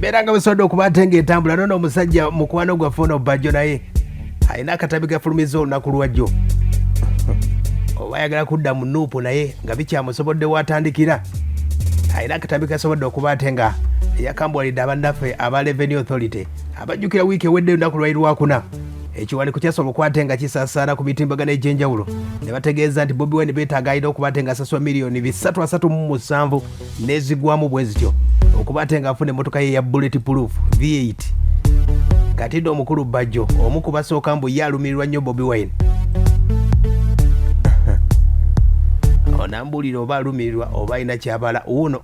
Embeera nga bwesobodde okuba ate ng'etambula. Nono omusajja mukwano gwaffe ono Bajjo naye alina akatabi gafulumiza olunaku lwajjo, oba ayagala kudda mu NUP, naye nga bikyamusobodde watandikira. Alina akatabi kasobodde okuba ate nga yakambuwalidde abannaffe aba Revenue Authority. Abajjukira wiiki ewedde, olunaku lwali lwakuna, ekiwandiiko kyasobola okuba ate nga kisaasaana ku mitimbagano egy'enjawulo ne bategeeza nti Bobi Wine beetaaga alina okuba ate nga asasula 337,000 n'ezigwamu bwe zityo okuba ate nga afuna emmotoka ye ya bullet proof V8. Kati dde omukulu Bajjo, omu ku basooka mbu ye alumirirwa nnyo Bobi Wine, onambuulira oba alumirirwa oba alina kyabala. Wuuno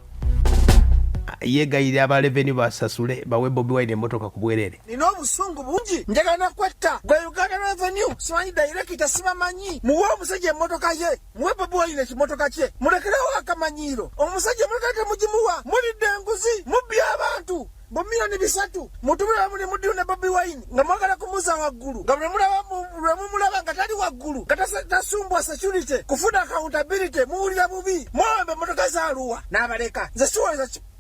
yeegayirira aba Revenue basasule, bawe Bobi Wine emmotoka ku bwereere. Nina obusungu bungi, njagala nakwetta. Gwe Uganda Revenue, simanyi director, sibamanyi, muwe omusajja emmotoka ye, muwe Bobi Wine ekimotoka kye, mulekerewo akamanyiiro. Omusajja emmotoka temugimuwa, mulidde enguzi, mubbye abantu bu 3 million. Mutubira muli mudiru ne Bobi Wine nga mwagala kumuza waggulu, nga lwe mumulaba nga tali waggulu, nga tasumbwa security kufuna accountability, muwulira bubi. Mwawamba emmotoka zaaluwa n'abaleka. Nze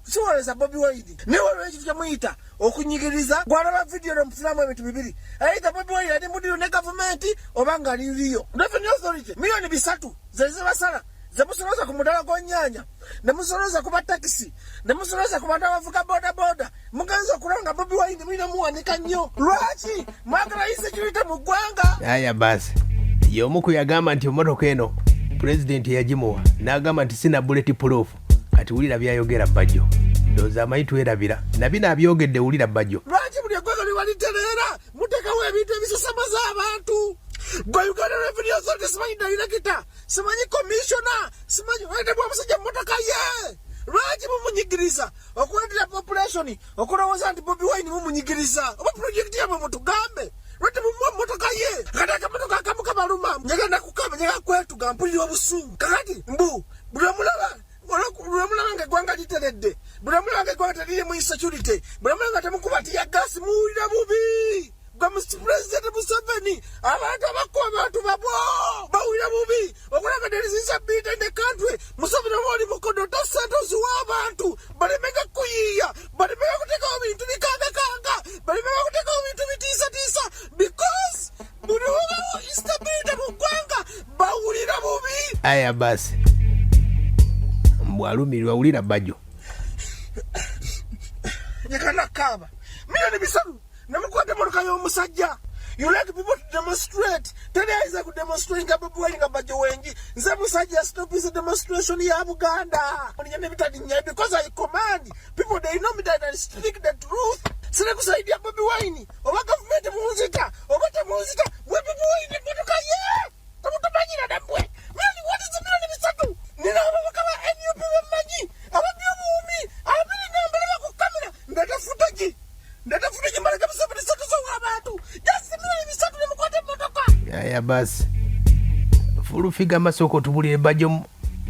siwoleza Bobi Wine, naye waliwo ekintu kyemuyita okunyigiriza. Gwalaba vidiyo nomufunamu ebintu bibiri: either Bobi Wine ali mudiru ne gavumenti oba nga aliriyo Revenue Authority. 3 million zezibasala, zemusoloza ku mudala gw'ennyaanya, ne musoloza ku batakisi, ne musoloza ku bantu abavuga bodaboda. Mugenza okulaba nga Bobi Wine mulina muwanika nnyo. Lwaki mwagala insecurity mu ggwanga? Aya basi, y'omu ku yagamba nti emmotoka eno pulezidenti yagimuwa n'agamba nti sina bullet proof. Kati wulira byayogera Bajjo, ndowooza amanyi twerabira nabino abyogedde. Wulira Bajjo. Lwaki buli eggwanga liba litereera muteekawo ebintu ebisasamaza abantu? Gwe Uganda Revenue Authority, simanyi director, simanyi commissioner, simanyi, oleetebwa omusajja mmotoka ye. Lwaki mumunyigiriza okuleetera population okulowooza nti Bobi Wine mumunyigiriza? Oba project yamwe, mutugambe lwaki mumuwa mmotoka ye. Kati akamotoka akamu kabaluma, njagala nakukaba, njagala kwetuga, mpulira obusungu. Kakati mbu buli omulaba, lwemulaba nga eggwanga literedde, buli omulaba nga eggwanga teriri mu insecurity, buli omulaba nga temukuba tear gas, muwulira bubi. Gwe Pulezidenti Museveni, abantu abakuba abantu babwo bawulira bubi okulaba there is instability in the country. Museveni, oba oli mukodo, ta sente oziwa abantu balemega kuyiiya, balemega kuteekawo bintu bikangakanga, balemega kuteekawo bintu bitiisatiisa, because buli wabawo instability mu ggwanga bawulira bubi. Aya basi, mbwalumirirwa. Wulira Bajjo. Njagala kaaba. 3 million nemukwata emotoka y'omusajja. You like people to demonstrate. Teri ayinza ku demonstrate nga Bobi Wine, nga Bajjo wengi. Nze musajja stopisa demonstration ya Buganda nebitalinya, because I command people. They know me that I speak the truth. Sire kusaidia Bobi Wine, oba gavumenti munzita oba temunzita, mwe Bobi Wine emotoka ye temutumanyira nammwe. Mani, what is 3 million? Nina ababaka ba NUP bemmanyi ababbi obuwumi abiri nga mbalaba ku kamera. Ndeta footage, ndeta footage, mbaleka. Museveni, sente zowa abantu just 3 million nemukwata emmotoka. Aya basi, Full Figure, amasooka otubulire Bajjo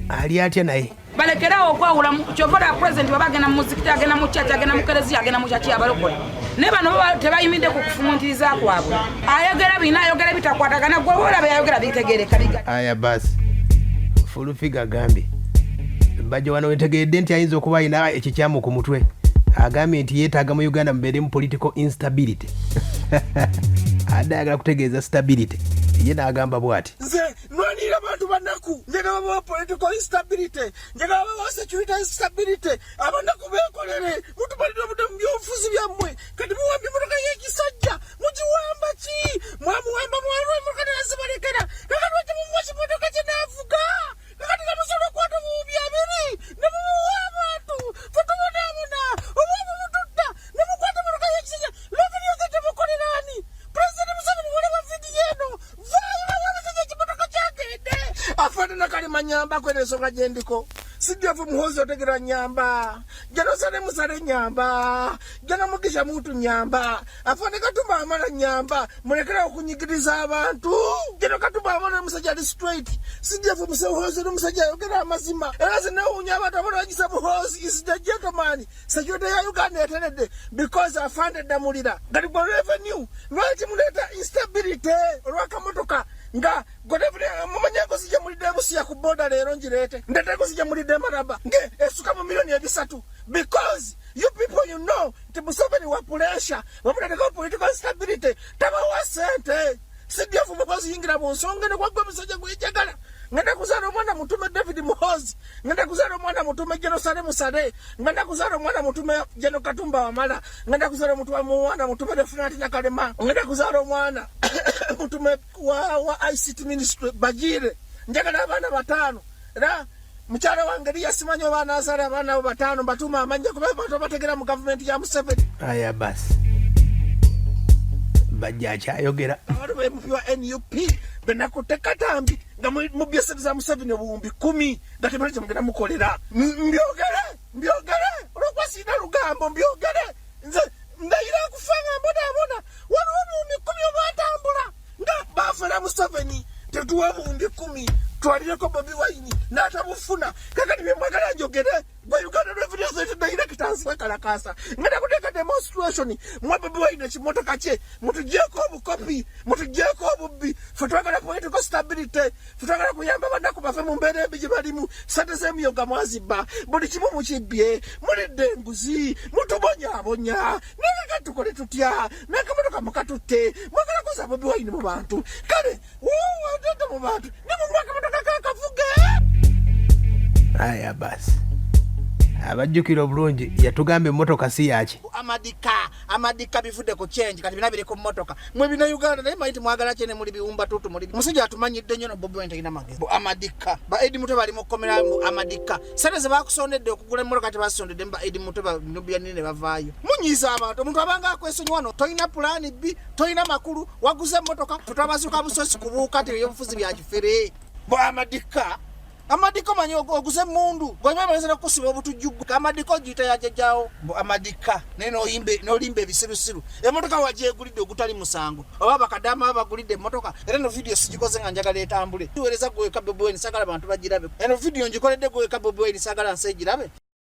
ali atya naye. Balekerawo okwawula. Kyova olaba pulezidenti baba agenda mu muzikiti, agenda mu kyaki, agenda mu kereziya, agenda mu kyaki, abalokole naye bano baba tebayimiridde ku kufumuntiriza kwabwe. Ayogera bina, ayogera bitakwatagana. Gwe oba olaba yayogera bitegereka biga. Aya basi, Full Figure agambye Bajjo wano wetegeredde nti ayinza okuba alina ekikyamu ku mutwe. Agambye nti yeetaaga mu Uganda mubeeremu political instability, adde ayagala kutegeeza stability, ye n'agamba bw'ati. Nze nwanirira abantu banaku. Njagala babawa political instability, njagala babawa security instability, abanaku bekolere. Mutumalira obudde mu byobufuzi byammwe. Kati muwambye emotoka y'ekisajja, mugiwamba ki? Mwamuwamba mwalwa emotoka nazibalekera. Kakati lwaki mumuwa kimotoka kye naavuga? Kakati namusobola okukwata 20,000 ne mumuwa abantu, fetubonaabona obwavu bututta, ne mukwata emotoka y'ekisajja. Revenue temukolerani? Pulezidenti Museveni, walaba vidiyo eno, vaayo bawa abasajja ekimotoka kyagende. Afaanana kalima nyamba kweno ensonga gyendiko. Sijjavu Muhozi otegera nyamba, janosale musale nyamba, jana Mugisha Muntu nyamba, afande Katumba Amala nyamba. Mulekera okunyigiriza abantu. Jano Katumba Amala omusajja ali straight. Sijjavu Muhozi omusajja ayogera amazima, era zinewuunya abantu abalwanyisa Muhozi. Is the gentleman. Security ya Uganda eteredde because afande Ddamulira gati gwa Revenue. Lwaki muleeta instability olwakamotoka nga mumanye engozi gye mulidde ebusiya ku boda? Leero ngireete, ndete engozi gye mulidde emaraba nge esuka mu 3 million because You people, you know nti Museveni wa pressure, bwemutatekawo political stability tabawa sente. CDF mukozi yingira mu nsonga eno kwagwa omusajja gwejagala. Ngenda kuzaala omwana mutume David Muhozi, ngenda kuzaala omwana mutume Jeno Sale Musale, ngenda kuzaala omwana mutume Jeno Katumba Wamala, ngenda kuzaala omwana mutume Refunati Nakalema, ngenda kuzaala omwana mutume wa ICT ministry Bagire. Njagala abaana 5 era mukyala wange Liya simanyi oba anaazaala abaana abo 5, mbatuuma amannya kuba abantu abategera mu gavumenti ya Museveni. Aya basi bajja akyayogera. Abantu ba MP wa NUP benakutte katambi nga mubbye ssente za Museveni obuwumbi 10 nga tebalina kye mugenda mukolera. Mbyogere, mbyogere olw'okuba sirina lugambo, mbyogere nze ndayira kufa nga mbonaabona. Waliwo obuwumbi 10 obwatambula nga baafera Museveni, tetuwa obuwumbi 10 twalireko Bobi Wine n'atabufuna. Kakati bye mwagala njogere gwe Uganda Revenue Authority directors bakalakasa ngenda kuteeka demonstration mwe Bobi Wine ekimotoka kye mutugyeko obukopi, mutugyeko obubbi. Ffe twagala political stability, ffe twagala kuyamba bannaku baffe mu mbeera embi gye balimu. Ssente z'emiyoga mwazibba, buli kimu mukibbye, mulidde enguzi, mutubonyaabonya. Naye kakati tukole tutya? N'akamotoka mukatutte, mwagala kuza Bobi Wine mu bantu. Kale woowatete mu bantu ne mumuwa akamotoka kakavuge. Aya basi abajjukira obulungi yatugamba emmotoka si yaki. Amadika, amadika bivudde ku change kati bina biri ku mmotoka. Mwe bina Uganda naye manyi timwagala kyene muli biwumba tutu muli. Musajja atumanyidde nnyo no Bobi Wine talina magezi. Amadika ba Eddie Mutwe bali mu kkomera mbu amadika. Ssente ze bakusondedde okugula emmotoka tebasondedde mba Eddie Mutwe ba Nubian ne bavaayo. Munyiiza abantu, omuntu abanga akwesonyiwa no tolina pulaani B, tolina makulu, waguze emmotoka, twabazuuka busosi kubuuka nti ebyobufuzi bya kifere. Bo amadika amadika omanyi oguze emmundu gwe bayinza n'okukusiba obutujju. Amadika ogiyita yajjajjaawo mbu amadika naye n'olimba ebisirusiru. Emmotoka wagyegulidde ogutali musango oba bakadaama babagulidde emmotoka. Era eno vidiyo sigikoze nga njagala etambule, tuweereza gwe weka Bobi Wine, saagala bantu bagirabe. Eno vidiyo ngikoledde gwe weka Bobi Wine, saagala nsi egirabe.